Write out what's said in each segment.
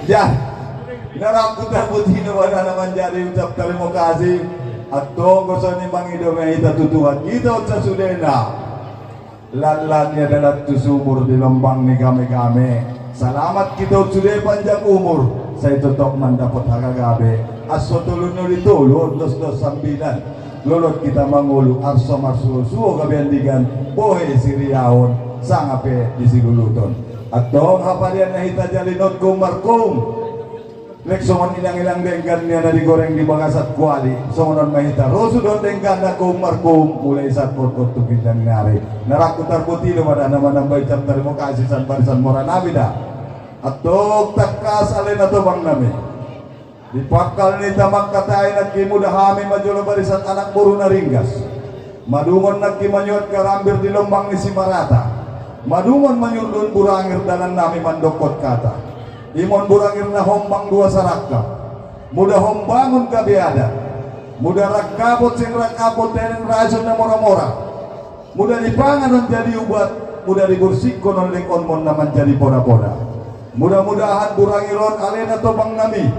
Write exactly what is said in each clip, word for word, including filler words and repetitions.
Ya, narangkut a butino ba na manjadi ucap tarimo kasih. Atong ko soni mangido me ita tutuhan ita otsa sudena. Lalan ya dalat tu sumur di lombang ni game-game. Salamat kito sude panjang umur. Sai totok mandapot haga gabe. Aso tolun no di tolu, dos dos sambilan. Lolot kita mangolu, arso marsuo-suo gabe andigan. Bohe siriaon, sangape di siluluton. Atong hapadian na hita jalinot koum markoum. Lek songon ilang-ilang denggan nian na digoreng di bagasat kuali, songon on ma hita rosudon denggan na koum markoum, mulai saat otkot tu ginjang ni ari. Narangkut a butino ba na manamba ucap tarimo kasih sian barisan mora nami da. Atong tangkas ale na tobang nami. Di pangkal ni tamak katai nangkin muda hami manjolo barisan anak boru na ringgas. Madungon nangkin manyuat karambir di lombang ni Simarata. Madungon manyurdun burangir dalan nami mandokkot kata. Imon burangir na hombang dua sarangkap. Muda hombangon gabe adat. Muda rangkapon sing rangkapon teneng rajon na mora-mora. Muda dipanganon jadi ubat. Muda dibursikkon on lengkonmon na manjadi poda-poda. Mudah-mudahan burangir on ale na tobang nami.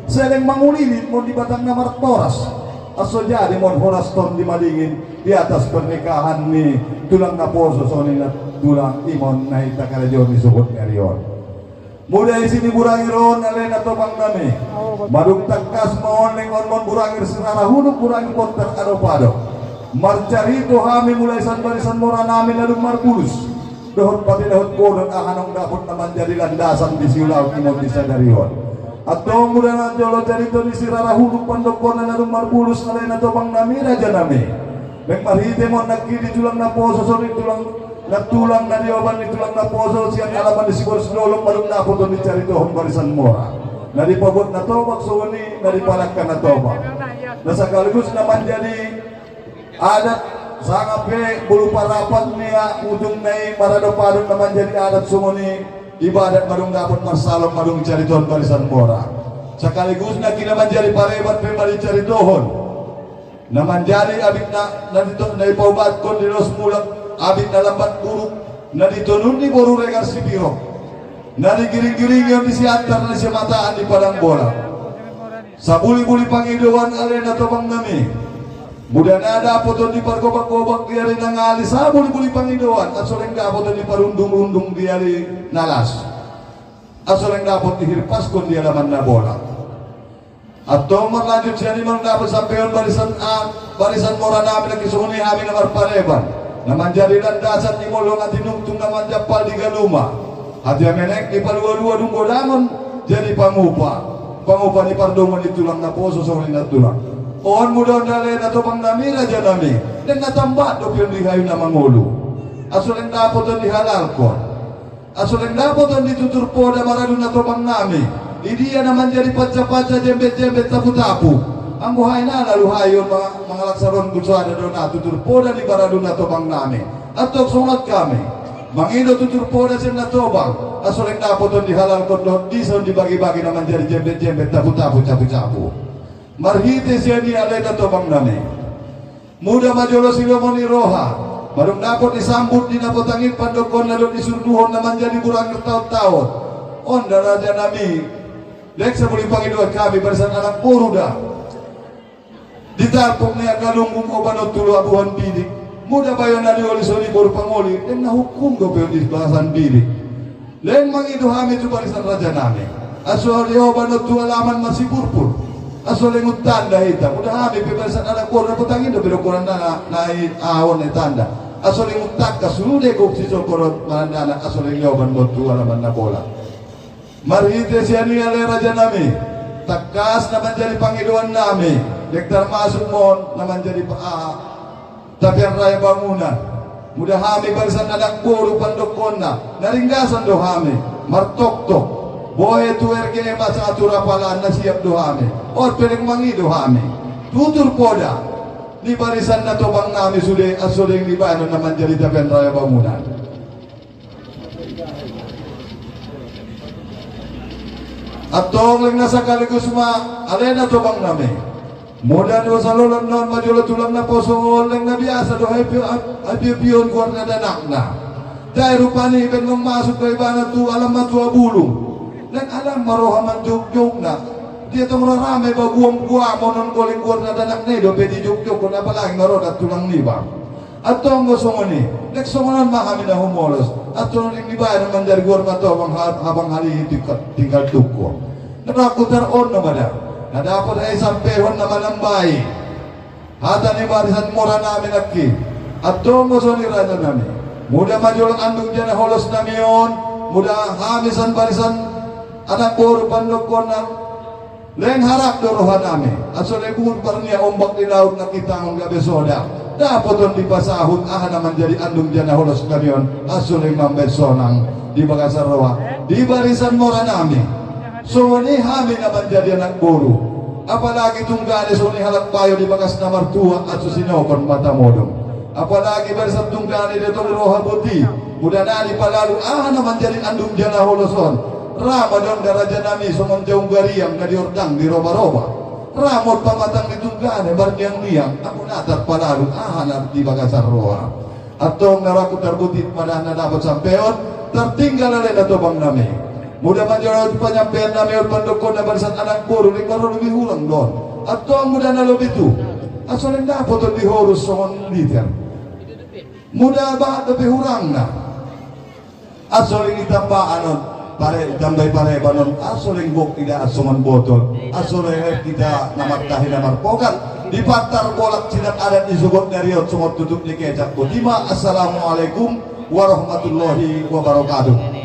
Seleng mangulilit mon di batang na martoras. Aso jadi mon horas ton di madingin di atas pernikahan ni tulang naposo songon i na tulang imon na hita karajaon ni suhut ni ari on. Muda isi ni burangir on ale na tobang nami. Madung tangkas ma on lengkonmon burangir sirara huduk burangir bontar adop-adop. Marcarito hami mulai sian barisan mora nami na dung marbulus. Dohot pati dohot godang aha naung dapot na manjadi landasan di siulaon imon di sadari on. Atong muda na jolo carito ni sirara huduk pandokkonna na dung marbulus ale na tobang nami raja nami. Leng marhite mon nangkin di tulang naposo songon i tulang na tulang na dioban ni tulang naposo sian alaman ni Sibolis Dolok madung dapot on dicaritohon barisan mora. Na dipabuat na tobang songon i na dipalangka na tobang. Na sakaligus na manjadi adat sangape bulu parapat ni ujung na i maradop-adop na manjadi adat songon i ibadat madung dapot marsalop madung dicaritohon barisan mora. Sakaligus nangkin na manjadi parebat pe ma dicaritohon. Na manjadi abit na, na dito, na dipaubatkon di dos mulak, abit na lambat buruk, na ditonun ni boru Regar Sipirok. Na digiring-giringi on di Siantar na di Simataan di padang bola. Sabuli-buli pangidoan ale na tobang nami. Muda na dapoton di pargobak-gobak di ari na ngali sabuli-buli pangidoan, aso leng dapoton di parundung-rundung di ari na las. Aso leng dapot dihirpaskon di alaman na bola. Atong marlanjut sian i manang dapot sampe on barisan a, barisan mora nami nangkin songon i hami na marpareban. Na manjadi landasan ni molo na tinungtung na manjampal di galuma. Hatiha menek dipalua-lua dung godangon jadi pangupa. Pangupa ni pardongan ni tulang naposo songon i na tulang. On muda on ale na tobang nami raja nami. Leng na tambat dope on di hayu na mangolu. Aso leng dapot on dihalalkon. Aso leng dapot on di tutur poda maradu na tobang nami. Idia na manjadi panca-panca jembet-jembet tapu-tapu. Anggo hai na lalu hayu on ma-, mangalak saron buso ada do na tutur poda di maradu na tobang nami. Antong songon hami mangido tutur poda sian na tobang. Aso leng dapot on dihalalkon dohot dison dibagi-bagi na manjadi jembet-jembet tapu-tapu capu-capu. Marhite sian i ale na tobang nami. Muda ma jolo silomo ni roha. Madung dapot disambut di na potangin pandokkonna dohot di surduhon na manjadi burangir taon-taon. On da raja nami. Leng sabuli pangidoan hami barisan anak boru da. Di tarpuk ni angka lungkung oban on tulo abuhan bilik. Muda bayo na dioli songon i boru pangoli. Leng na hukum dope on di bagasan bilik. Leng mangido hami tu barisan raja nami. Aso lioban on tu alaman masipurpur. Aso leng untanda hita. Muda hami pe barisan anak boru na potangin dope dokonan na, na i aon na i tanda. Aso leng untangkas sude gok sisokoro manandana aso leng lioban on tu alaman na bola. Marhite sian i ale raja nami. Tangkas na manjadi pangidoan nami. Leng tarmasuk ma on na manjadi pa aha. Tapian raya bangunan. Muda hami barisan anak boru pandokkonna. Na ringgasan do hami. Martoktok. Bohe tu R G M asa atur apalan na siap do hami. On pe leng mangido hami. Tutur poda. Ni barisan na tobang nami sude aso leng dibahen on na manjadi tapian raya bangunan. Antong leng na sakaligus ma ale na tobang nami. Muda do salolot na on ma jolo tulang naposo on leng na biasa do hai pio-, hai pio-pion goar ni danakna. Jai rupani baen mangasuk do ibana tu alaman tua bulung. Leng alam ma roha manjok-jok na. Dia tong rarame ba guam-guam onon koling guar na danak ne do pe di jok-jok ko na balai ma roda tulang ni ba. Atong go songon i, lek songon on ma hami na humolos. Atong ning ni baen manjadi guar ma tobang ha-, habang hali tinggal, tinggal tuko. Na rakutar on na mada. Na dapot ai sampehon na manambai. Hata ni barisan mora nami nangkin. Atong go songon i raja nami. Muda manjolok andung jana holos nami on. Muda hami san barisan anak boru pandokkon na. Leng harap do roha nami, asa leng buhut barnia ombak di laut na kita on gabe soda. Dapot on dipasahut aha na manjadi andung jana holos nami on, asa leng mambaen sonang di bagasan roha. Di barisan mora nami. Songon i hami na manjadi anak boru. Apalagi tunggane songon i halak payo di bagas na martua, asa sinokon mata modom. Apalagi barisan tunggane di tong roha boti. Muda nani palalu aha na manjadi andung jana holos on. Rama don daraja nami songon jaung gariang na di ordang di roba-roba. Ramot pamatang di tunggane barniang-niang, amun atat palalu aha na di bagasan roha. Atong na rakutar boti mada na dapot sampeon, tartinggal ale na tobang nami. Muda manjolok panyampean nami on pandokkon na barisan anak boru, lima rolu lebih hurang don. Atong muda na lobi tu. Asa leng dapot on di horus songon liter. Muda ba lebih hurang na. Asa leng itamba anon, pare, itambai pare banon, asa leng bok ida songon botol, asa leng kita na martahi na marpokat, di patar bolak sidat adat di sogot dari ot songon tutup ni kecap botima. Assalamualaikum warahmatullahi wabarakatuh.